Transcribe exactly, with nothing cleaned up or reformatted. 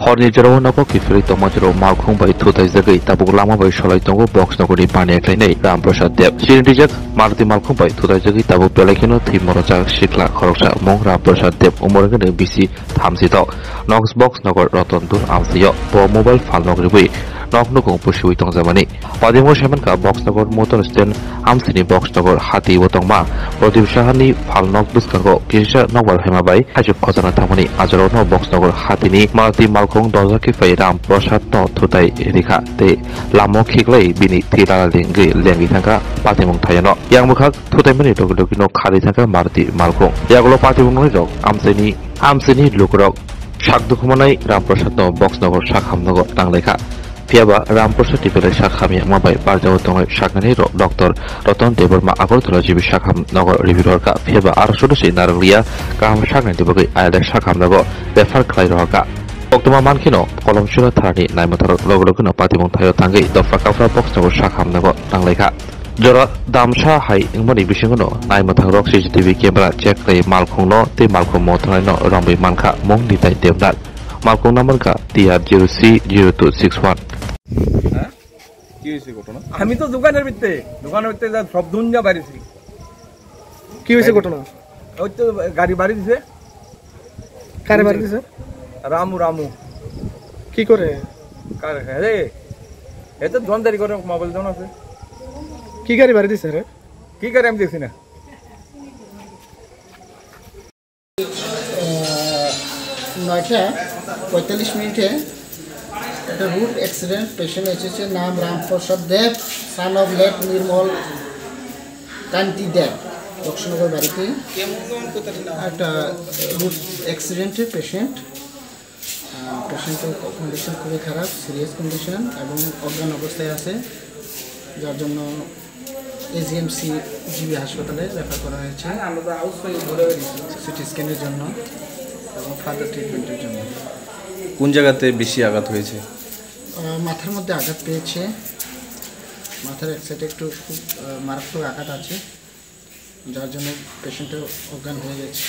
Horni jorao nogo kiphilwi tongma jorao malkhung bai thutaijagwi tabuk lama bai solai tongo Box Nogorni Paniya khlainai Ram Prasad Deb. Chini rijak Maruti malkhung bai thutaijagwi tabuk belai kheno thwi morojak sikla khoroksa mung Ram Prasad Deb, umor wngkha bisi thamchi tok. Nok Box Nogor Rotondul amchaio bo mobile phalnok riwi nok nukung pusiwi tongjakmani. Padimung saimankha Box Nogor motor stand amchaini Box Nogor hati o tongma Pradip Saha ni phalnok bwskango kisa nokbar haima bai haichuk khojana thangmani. Ajorao no Box Nogor hati ni Maruti malkhung doja kiphai Ram Prasad no thutai rikha tei lama o khiklai bini thwi lala lengwi lengwi thangkha patimung thaio no. Yang bwkhak thutaimani logi logi no kharwi thangkha Maruti malkhung. Yagulo patimung rok amchaini, amchaini lukurok sak dukhumanai Ram Prasad no Box Nogor sak hamnago tanglaikha. Phiyaba Ram Prasad ni belai sak hamya wngma bai barjao tongnai saknani rok Doctor Roton Debbarma Agartala G B sak ham nogo ribwi rohorkha. Phiyaba aro sodo se narwkliya kaham saknani bagwi ayada sak hamnago refer khlai rohorkha. Koktwma mankheno Kolomsora tharani naimwtharok logi logino patimung thaio tangwi dopha kaphra Box Nogor sak hamnago tanglaikha. Jora damsa hai wngmani bisingono naimwthangrok C C T V camera check khlai malkhungno tei malkhung mothornaino romwi mankha mung Nitai Debnath. Malkhung number kha T R zero C zero two six one. হ্যাঁ? কি হয়েছে ঘটনা? আমি তো দোকানের ভিতরে, দোকানের ভিতরে যা সব দুনিয়া বাড়িছি। কি হয়েছে ঘটনা? ওই তো গাড়ি বাড়ি দিছে। কারে বাড়ি দিছে? রামু, রামু। কি করে? কার, আরে, এ তো দোকানদারি করে, মোবাইল দোকান আছে। কি গাড়ি বাড়ি দিছে রে? কি গাড়ি আমি দেখছি না। আহ, নয়টা পঁয়তাল্লিশ মিনিটে একটা রোড অ্যাক্সিডেন্ট, পেশেন্ট এসেছে, নাম রামপ্রসাদ দেব, সন অফ লেট নির্মল কান্তি দেব, লক্ষ্মীনগর বাড়িতে একটা রোড অ্যাক্সিডেন্টে পেশেন্ট, আহ, পেশেন্টের কন্ডিশন খুবই খারাপ, সিরিয়াস কন্ডিশন এবং অজ্ঞান অবস্থায় আছে, যার জন্য এজিএমসি জিবি হাসপাতালে রেফার করা হয়েছে। সিটি স্ক্যানের জন্য এবং ফার্দার ট্রিটমেন্টের জন্য। কোন জায়গাতে বেশি আঘাত হয়েছে? আহ, মাথার মধ্যে আঘাত পেয়েছে, মাথার এক সাইডে একটু খুব, আহ, মারাত্মক আঘাত আছে, যার জন্য পেশেন্টটা অজ্ঞান হয়ে গেছে।